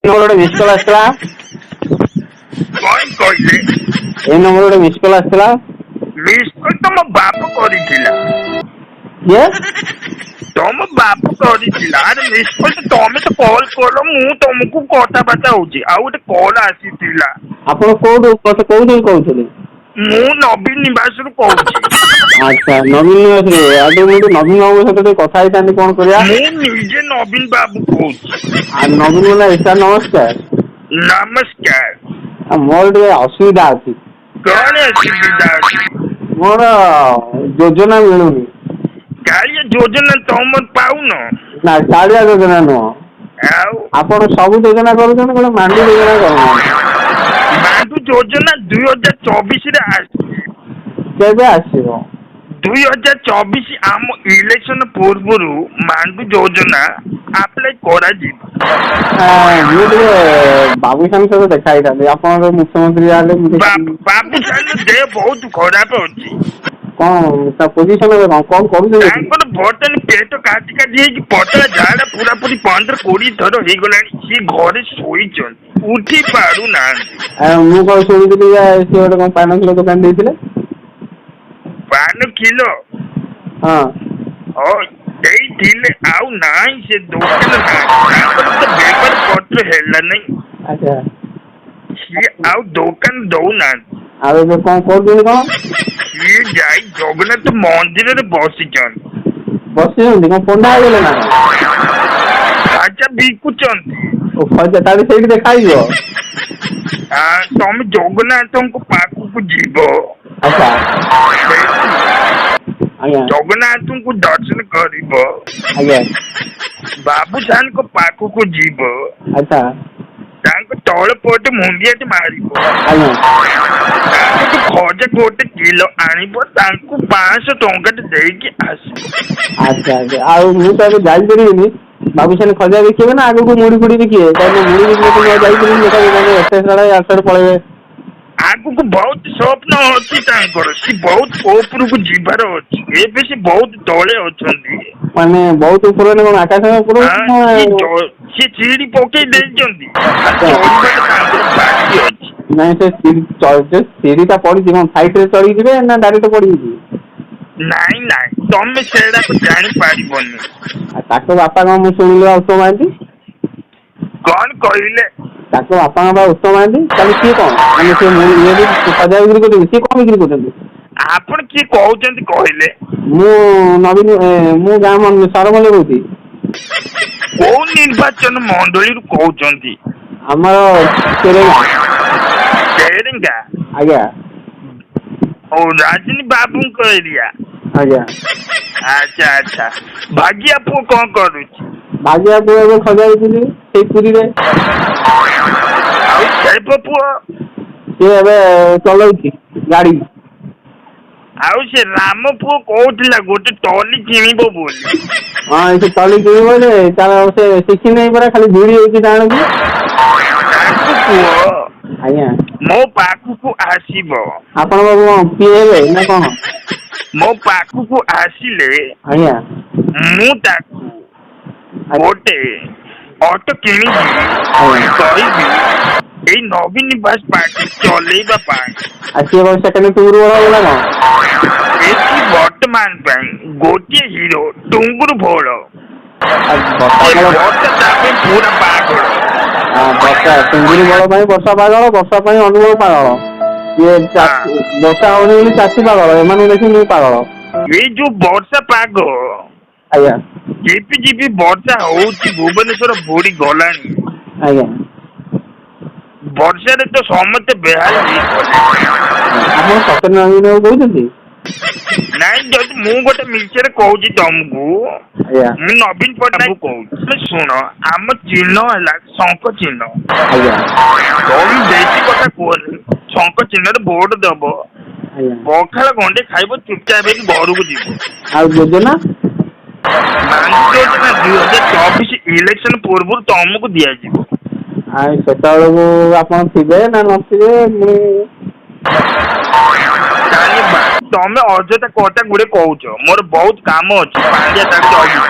ମୋର ଗୋଟେ miss call ଆସିଥିଲା। କଣ କହିଲେ? ଏଇ ନମ୍ବର ଗୋଟେ ମିସ୍ କଲ୍ ଆସିଥିଲା। ମିସ୍ କଲ୍ ତମ ବାପ କରିଥିଲା। କିଏ? ତମ ବାପ କରିଥିଲା। ଆରେ, ମିସ୍ କଲ୍ ତମେ ତ କଲ୍ କଲ, ମୁଁ ତମକୁ କଥାବାର୍ତ୍ତା ହଉଛି। ଆଉ ଗୋଟେ କଲ୍ ଆସିଥିଲା। ଆପଣ କୋଉଠୁ ମତେ କୋଉଠୁ କହୁଥିଲେ? ମୁଁ ନବୀନ ନିବାସରୁ କହୁଛି। ଆଚ୍ଛା, ନବୀନ ନିବାସରୁ। ଆଉ ଟିକେ ମୁଁ ଟିକେ ନବୀନ ବାବୁଙ୍କ ସହିତ ଟିକେ କଥା ହେଇଥାନ୍ତି, କଣ କରିବା? ମୁଁ ନିଜେ ନବୀନ ବାବୁ କହୁଛି। ଆଉ ନବୀନ ପଟ୍ଟନାୟକ ସାର୍, ନମସ୍କାର। ନମସ୍କାର। ଆଉ ମୋର ଟିକେ ଅସୁବିଧା ଅଛି। କଣ ଅସୁବିଧା ଅଛି? ମୋର ଯୋଜନା ମିଳୁନି। କାଳିଆ ଯୋଜନା ତମର ପାଉନ? ନା, କାଳିଆ ଯୋଜନା ନୁହଁ। ଆଉ? ଆପଣ ସବୁ ଯୋଜନା କରୁଛନ୍ତି, ଗୋଟେ ମାଣ୍ଡୁ ଯୋଜନା କରୁନାହାନ୍ତି। ମାଣ୍ଡୁ ଯୋଜନା 2024ରେ ଆସିଛି। କେବେ ଆସିବ? 2024 ଆମ ଇଲେକ୍ସନ ପୂର୍ବରୁ ମାଣ୍ଡୁ ଯୋଜନା ଆପ୍ଲାଏ କରାଯିବ। ମୁଁ ଟିକେ ବାବୁସାନ ସହିତ ଦେଖା ହେଇଥାନ୍ତି। ଆପଣଙ୍କ ମୁଖ୍ୟମନ୍ତ୍ରୀ ଯାହା ହେଲେ ମୁଁ ଟିକେ ବାବୁସାନ ଦେହ ବହୁତ ଖରାପ ଅଛି। କଣ ତା ପୋଜିସନ ଏବେ କଣ କଣ କରୁଛନ୍ତି? ତାଙ୍କର ବର୍ତ୍ତମାନ ପେଟ କାଟି କାଟି ହେଇକି ପତଳା ଝାଡ଼ା ପୁରାପୁରି 15-20 ଥର ହେଇଗଲାଣି। ସିଏ ଘରେ ଶୋଇଛନ୍ତି, ଉଠି ପାରୁନାହାନ୍ତି। ଆଉ ମୁଁ କଣ ଶୁଣିଥିଲି ଯେ ସିଏ ଗୋଟେ କଣ ପାନ ଖିଲ ଦୋକାନ ଦେଇଥିଲେ। ପାନ ଖିଲ? ହଁ। ହଁ, ଦେଇଥିଲେ, ଆଉ ନାହିଁ, ସେ ଦୋକାନ ନାହିଁ। ତାଙ୍କର ତ ବେପାର ପତ୍ର ହେଲା ନାହିଁ। ସିଏ ଆଉ ଦୋକାନ ଦଉନାହାନ୍ତି। ଆଉ ଏବେ କଣ କରୁଛନ୍ତି କଣ? ସିଏ ଯାଇ ଜଗନ୍ନାଥ ମନ୍ଦିରରେ ବସିଛନ୍ତି। ବସିଛନ୍ତି କଣ, ପଣ୍ଡା ହେଇଗଲେ ନା କଣ? ଖଜା ବିକୁଛନ୍ତି। ଓ, ଖଜା। ତାହେଲେ ସେଇଠି ଦେଖା ହେଇଯିବ। ତମେ ଜଗନ୍ନାଥଙ୍କ ପାଖକୁ ଯିବ। ସେଇଠି ଜଗନ୍ନାଥଙ୍କୁ ଦର୍ଶନ କରିବ। ବାବୁସାନଙ୍କ ପାଖକୁ ଯିବ। ତାଙ୍କ ତଳ ପଟେ ମୁଣ୍ଡିଆଟି ମାରିବ। ତାଙ୍କଠୁ ଖଜା 1 କିଲୋ ଆଣିବ, ତାଙ୍କୁ 500 ଟଙ୍କାଟେ ଦେଇକି ଆସିବ। ଆଚ୍ଛା, ଆଉ ମୁଁ ତ ଏବେ ଯାଇପାରିବିନି। ବାବୁସାନ ଖଜା ବିକିବେ ନା ଆଗକୁ ମୁଢି ଫୁଡି ବିକିବେ? କାହିଁକି ମୁଢି ବିକିଲେ ତ ମୁଁ ଆଉ ଯାଇପାରିବିନି। ଏତେ ସାଡେ ଇଆଡେ ପଳେଇବେ। ଆଗକୁ ବହୁତ ସ୍ୱପ୍ନ ଅଛି ତାଙ୍କର। ସେ ବହୁତ ଉପରକୁ ଯିବାର ଅଛି। ଏବେ ସେ ବହୁତ ତଳେ ଅଛନ୍ତି। ମାନେ ବହୁତ ଉପରେ ମାନେ କଣ, ଆକାଶ ଉପରକୁ? ହଁ, ସେ ସିଡି ପକେଇ ଦେଇଛନ୍ତି, ଚଢିବାଟା ତାଙ୍କର ବାକି ଅଛି। ନାଇଁ, ସେ ସିଢିଟା ପଡିଛି କଣ, ସାଇଡରେ ଚଢିକି ଯିବେ ନା ଡାଇରେକ୍ଟ ପଡିକି ଯିବେ? ନାଇଁ ନାଇଁ, ତମେ ସେଟାକୁ ଜାଣିପାରିବନି। ଆଉ ତାଙ୍କ ବାପା କଣ, ମୁଁ ଶୁଣିଲି ଉତ୍ତମ ମହାନ୍ତି। କଣ କହିଲେ? ତାଙ୍କ ବାପାଙ୍କ ବା ଉତ୍ତମ ମହାନ୍ତି। ତାହେଲେ ସିଏ କଣ, ମାନେ ସିଏ ଇଏ ବି ଖଜା ବିକ୍ରି କରୁଛନ୍ତି? ସିଏ କଣ ବିକ୍ରି କରୁଛନ୍ତି? ଆପଣ କିଏ କହୁଛନ୍ତି କହିଲେ? ମୁଁ ନବୀନ, ମୁଁ ଗାଁ ସରମଲ୍ଲ କହୁଛି। କୋଉ ନିର୍ବାଚନ ମଣ୍ଡଳୀରୁ କହୁଛନ୍ତି? ଆମର ତେରେଙ୍ଗା। ତେରେଙ୍ଗା? ଆଜ୍ଞା। ଓ, ରାଜନୀ ବାବୁଙ୍କ ଏରିଆ। ଆଜ୍ଞା। ଆଚ୍ଛା, ଭାଗିଆ ପୁଅ କଣ କରୁଛି? ଭାଗିଆ ପୁଅ ଏବେ ଖଜା ବିକୁଛି ସେଇ ପୁରୀରେ। ଆଉ ଶୈବ ପୁଅ? ସିଏ ଏବେ ଚଲଉଛି ଗାଡି। ଆଉ ସେ ରାମ ପୁଅ କହୁଥିଲା ଗୋଟେ ଟଲି କିଣିବ ବୋଲି। ହଁ, ସେ ଟଲି କିଣିବ ଯେ ତାର ସେ ଶିଖି ନାହିଁ ପରା, ଖାଲି ଭିଡି ହଉଛି ଟାଣୁଛି। ତାକୁ କୁହ ମୋ ପାଖକୁ ଆସିବ। ଆପଣ ବାବୁ କଣ ପିଏ ହେବେ ନା କଣ? ମୋ ପାଖକୁ ଆସିଲେ ମୁଁ ତାକୁ ଗୋଟେ ଅଟୋ କିଣିକି କହିବି ଏଇ ନବୀନ ନିବାସ ପାର୍ଟି ଚଲେଇବା ପାଇଁ। ଆଉ ସିଏ କଣ ସେକେଣ୍ଡ ଟୁର୍ ବଳ ହବ ନା କଣ? ଏଠି ବର୍ତ୍ତମାନ ପାଇଁ ଗୋଟିଏ ହିରୋ ଟୁଙ୍ଗୁରୁ ଭୋଳ। ଆଉ ବର୍ଷା ସେ ବଳ ବର୍ଷା ତା ପାଇଁ ପୁରା ପାଗଳ। ହଁ, ବର୍ଷା ଟୁଙ୍ଗୁରୁ ବଳ ପାଇଁ ବର୍ଷା ପାଗଳ, ବର୍ଷା ପାଇଁ ଅନୁଭବ ପାଗଳ, ଇଏ ବର୍ଷା ହଉନି ବୋଲି ଚାଷୀ ପାଗଳ, ଏମାନଙ୍କୁ ଦେଖି ମୁଁ ପାଗଳ। ଏଇ ଯୋଉ ବର୍ଷା ପାଗ, ଝିପି ଝିପି ବର୍ଷା ହଉଛି, ଭୁବନେଶ୍ୱର ବୁଡି ଗଲାଣି। ବର୍ଷାରେ ତ ସମସ୍ତେ ବେହାଲ ହେଇଗଲେ। ଆପଣ ସତରେ ନବୀନ ବାବୁ କହୁଛନ୍ତି? ନାଇଁ, ଯଦି ମୁଁ ଗୋଟେ ମିଛରେ କହୁଛି ତମକୁ? ମୁଁ ନବୀନ ପଟ୍ଟନାୟକ କହୁଛି। ତମେ ଶୁଣ, ଆମ ଚିହ୍ନ ହେଲା ଶଙ୍ଖ ଚିହ୍ନ। ତମେ ବେଶୀ କଥା କୁହନି, ଶଙ୍ଖ ଚିହ୍ନରେ ଭୋଟ ଦବ। ପଖାଳ ଗଣ୍ଡେ ଖାଇବ, ଚୁପଚାପ ହେଇକି ଘରକୁ ଯିବ। ଆଉ ଯୋଜନା? ମାଣ୍ଡୁ ଯୋଜନା 2024 ଇଲେକ୍ସନ ପୂର୍ବରୁ ତମକୁ ଦିଆଯିବ। ଆଉ ସେତେବେଳକୁ ଆପଣ ଥିବେ ନା ନଥିବେ ପୁଣି? ତାହେଲେ ତମେ ଅଯଥା କଥା ଗୁଡେ କହୁଛ। ମୋର ବହୁତ କାମ ଅଛି, ପାଣ୍ଡିଆ ତାକୁ ଜଗିଛି।